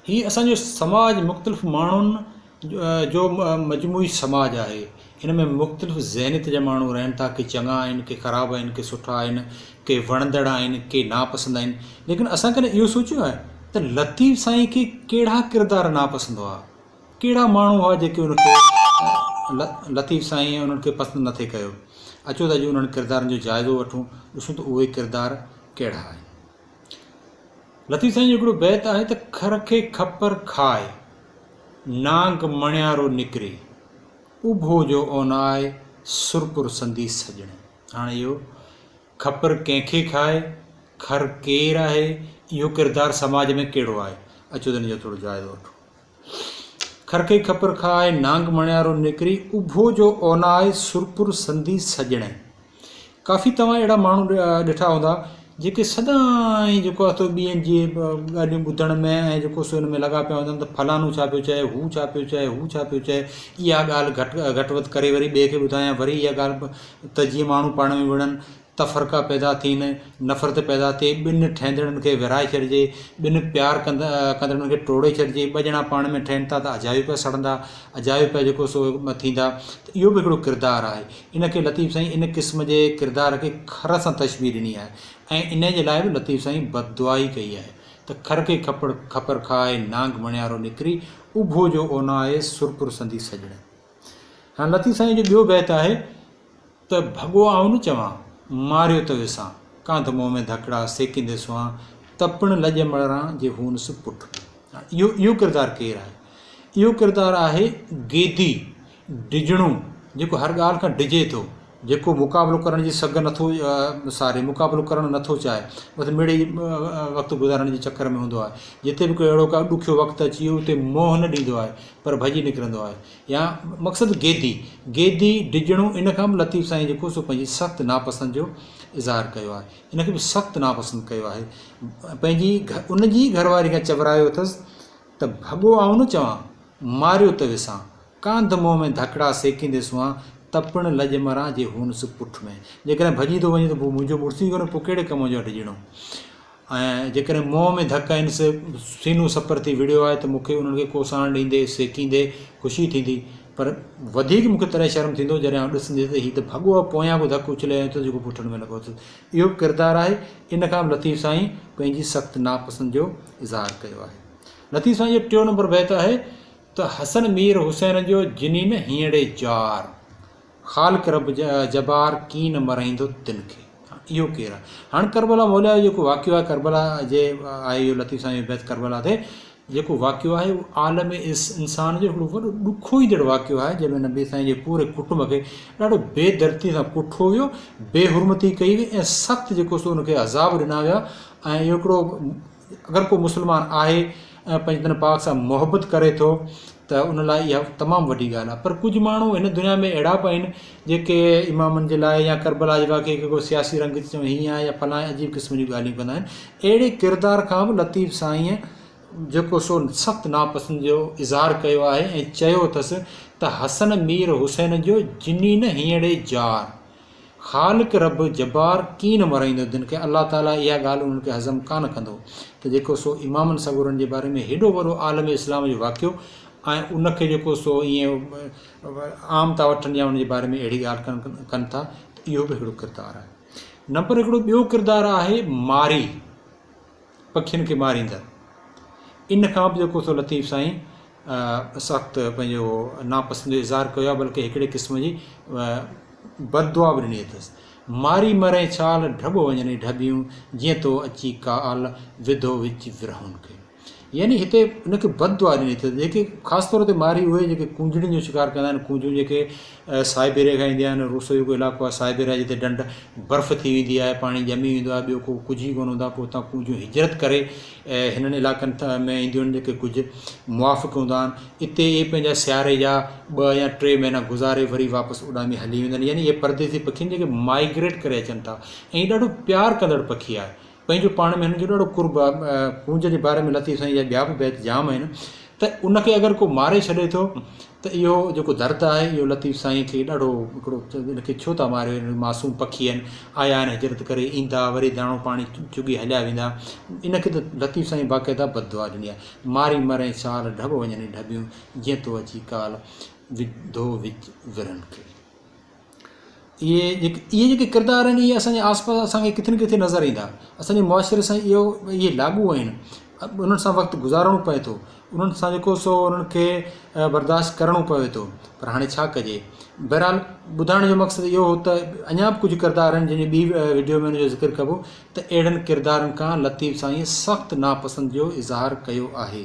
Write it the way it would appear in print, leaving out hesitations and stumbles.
هي اسان جو سماج مختلف ماڻهن جو مجموعي سماج آهي. ان ۾ مختلف ذهنيت جا ماڻهو رهن ٿا، ڪي چڱا آهن، ڪي خراب آهن، ڪي سٺا آهن، ڪي وڻندڙ آهن، ڪي ناپسند آهن. ليڪن اسان ڪڏهن اهو سوچيو آهي ته لطيف سائين کي ڪهڙا ڪردار ناپسند هئا؟ ڪهڙا ماڻهو هئا جيڪي ان کي لطيف سائين انهن کي پسند نٿي ڪيو؟ اچو ته اڄ انهن ڪردارن جو جائزو وٺون، ڏسون ته اهي ڪردار ڪهڙا آهن. لطيف سائين جو هڪڙو بيت آهي ته کر کي کپر کاء، نانگ مڻيارو نڪري، اڀو جو اوناء، سرپر سندي سڄڻ. هاڻي اهو کپر ڪنهن کي کائي، کر ڪير آهي، اهو ڪردار سماج ۾ ڪهڙو آهي؟ اچو ته ان جو ٿورو جائزو وٺون. کر کي کپر کاء، نانگ مڻيارو نڪري، اڀو جو اوناء، سرپر سندي سڄڻ. ڪافي توهان اهڙا ماڻهو ڏٺا هوندا جيڪي سدائين جيڪو آهي سو ٻين جي ڳالهيون ٻڌڻ ۾ ۽ جيڪو سو ان ۾ لڳا پيا هوندا آهن ته فلانو ڇا پيو چئي هو ڇا پيو چئي هو ڇا پيو چئي اها ڳالهه گهٽ گهٽ وڌ ڪري وري ٻئي کي ٻڌايان وري اها ڳالهه ته جيئن ماڻهو پاڻ ۾ وڙهن تفرقا پيدا ٿين نفرت پيدا ٿئي ٻن ٺهندڙن کي ورهائي ڇڏجي ٻن پيار ڪندڙن کي ٽوڙي ڇڏجي ٻه ڄڻا پاڻ ۾ ٺهن ٿا ته اجايو پيا سڙندا اجايو پيا جيڪو سو ٿيندا ته اهو به هڪڙو ڪردار آهي ان کي لطيف سائين ان قسم جي ڪردار کي کر سان تشبيهه ڏني آهي ۽ انهيء جي لاء به لطيف سائين بددعا ئي ڪئي آهي ته کر کي کپڙ کپر کاء، نانگ مڻيارو نڪري، اڀو جو اوناء، سرپر سندي سڄڻ. هاڻ لطيف سائين جو ٻيو بيت آهي ته ڀڳو آئون نه چوان، ماريو ته وسان، ڪانڌ منهن ۾ ڌڪڙا، سيڪيندي سوان، ته پڻ لڄ مڙران جي هونس پٺ ۾. هاڻ اهو اهو ڪردار ڪير آهي؟ اهو ڪردار آهي گيدي، ڊڄڻو، جيڪو هر ڳالهه کان ڊڄي ٿو، جيڪو مقابلو ڪرڻ جي سگهه نٿو ساري، مقابلو ڪرڻ نٿو چاهي، بس مڙئي وقت گذارڻ جي چڪر ۾ هوندو آهي. جتي به ڪو اهڙو ڪا ڏکيو وقت اچي ويو اتي منهن نه ڏيندو آهي، پر ڀڄي نڪرندو آهي. يا مقصد گيدي، گيدي، ڊڄڻو، ان کان به لطيف سائين جيڪو سو پنهنجي سخت ناپسند جو اظهار ڪيو آهي. ان کي به سخت ناپسند ڪيو آهي. پنهنجي ان جي ئي گهر واري کان چورايو اٿس ته ڀڳو آئون نه چوان، ماريو ته وسان، ڪانڌ منهن ۾ ڌڪڙا سيڪيندي سوان، ته پڻ لڄ مران جي هونس پٺ ۾. جيڪڏهن ڀڄي ٿو وڃي ته پوء منهنجو مڙس ئي ڪونهي، پوء ڪهڙي ڪم جو آهي ڊڄڻو؟ ۽ جيڪڏهن منهن ۾ ڌڪ آهنس، سينو سپر ٿي وڙهيو آهي ته مون کي انهن کي ڪوساڻ ڏيندي، سيڪيندي خوشي ٿيندي، پر وڌيڪ مون کي تڏهن شرم ٿيندو جڏهن آئون ڏسنديس ته هي ته ڀڳو آهي، پويان ڪو ڌڪ اڇلي آيو اٿس جيڪو پٺن ۾ لڳو اٿس. اهو به ڪردار آهي. ان کان به لطيف سائين پنهنجي سخت ناپسند جو اظهار ڪيو آهي. لطيف سائين جو ٽيون نمبر بيت آهي ته حسن مير حسين جو جني نه هينئڙي جار، خالق رب جبار ڪين مرائيندو تن کي. اهو ڪير آهي؟ هاڻ ڪربلا موليٰ جو جيڪو واقعو آهي ڪربلا جي آهي اهو لطيف سائين جو بيت ڪربلا تي جيڪو واقعو آهي اهو عالم انسان جو هڪڙو وڏو ڏکوئيندڙ واقعو آهي جنهن ۾ نبي سائين جي پوري ڪٽنب کي ڏاڍو بي دردي سان ڪٺو ويو، بي حرمتي ڪئي وئي ۽ سخت جيڪو سو ان کي عذاب ڏنا ويا ۽ اهو هڪڙو اگر ڪو مسلمان آهي ۽ پنجتن پاڪ سان محبت ڪري ٿو ته ان لاء اها تمام وڏي ڳالهه آهي پر ڪجهه ماڻهو هن دنيا ۾ اهڙا به آهن جيڪي امامن جي لاء يا ڪربلا جي واقعي کي ڪو سياسي رنگ چون هيئن آهي يا فلاڻي عجيب قسم جون ڳالهيون ڪندا آهن اهڙي ڪردار کان به لطيف سائينء جيڪو سو سخت ناپسند جو اظهار ڪيو آهي ۽ چيو اٿس ته حسن مير حسين جو جني نه هينئڙي جار خالق رب جبار ڪين مرائيندو تن کي الله تعالي اها ڳالهه انهن کي هضم ڪانه ڪندو ته جيڪو سو امامن سڳورن جي باري ۾ هيڏو وڏو عالم اسلام جو واقعو ۽ ان کي جيڪو سو ائين عام ٿا وٺن يا ان جي باري ۾ اهڙي ڳالهه ڪن ٿا ته اهو به هڪڙو ڪردار آهي. نمبر هڪڙو ٻيو ڪردار آهي ماري. پکين کي ماريندڙ. ان کان به جيڪو سو لطيف سائين سخت پنهنجو ناپسند جو اظهار ڪيو آهي بلڪه هڪڙي قسم جي بد دعا به ڏني اٿس. ماري مرين ڇال، ڍٻ وڃنئي ڍٻيون، جيئن تو اچي ڪال، وڌو وچ ورهن کي. يعني هتي ان کي بد دعا ڏني اٿس. جيڪي خاص طور تي ماري اهي جيڪي ڪونجڙين جو شڪار ڪندا آهن، ڪونجون جيڪي سائبيريا کان اينديون آهن، روس جو ڪو علائقو آهي سائبيريا جتي ڍنڍ برف ٿي ويندي آهي، پاڻي ڄمي ويندو آهي، ٻيو ڪو ڪجهه ئي ڪونه هوندو آهي، پوء اتان ڪونجون هجرت ڪري هنن علائقن ۾ اينديون آهن جيڪي ڪجهه موافق هوندا آهن، اتي اهي پنهنجا سياري جا ٻه يا ٽي مهينا گذاري وري واپس اڏامي هلي ويندا آهن، يعني اهي پرديسي پکي آهن جيڪي مائگريٽ ڪري اچن ٿا ۽ ڏاڍو پيار ڪندڙ پکي آهي. پنهنجو پاڻ ۾ هن جو ڏاڍو قرب آهي. ڪونج جي باري ۾ لطيف سائين جا ٻيا به بيت جام آهن ته ان کي اگر ڪو ماري ڇڏي ٿو ته اهو جيڪو درد آهي اهو لطيف سائين کي ڏاڍو هڪڙو ان کي ڇو ٿا ماريو ان معصوم پکي آهن آيا آهن هجرت ڪري ايندا وري داڻو پاڻي چڳي هليا ويندا ان کي ته لطيف سائين باقاعده بد دعا ڏني آهي ماري مرين سال ڍٻ وڃن ڍٻيون جيئن تو اچي ڪال وڌو وچ ورهن کي. اهي جيڪي اهي جيڪي ڪردار آهن اهي اسان جي آس پاس اسان کي ڪٿي نه ڪٿي نظر ايندا اسان جي معاشري سان اهو اهي لاڳو آهن انهن سان وقت گذارڻو پئي ٿو انهن سان جيڪو سو انهن کي برداشت ڪرڻو پوي ٿو پر هاڻي ڇا ڪجي بهرحال ٻڌائڻ جو مقصد اهو هو ته اڃا به ڪجهه ڪردار آهن جن جي ٻي وڊيو ۾ ان جو ذڪر ڪبو ته اهڙن ڪردارن کان لطيف سائين سخت ناپسند جو اظهار ڪيو آهي.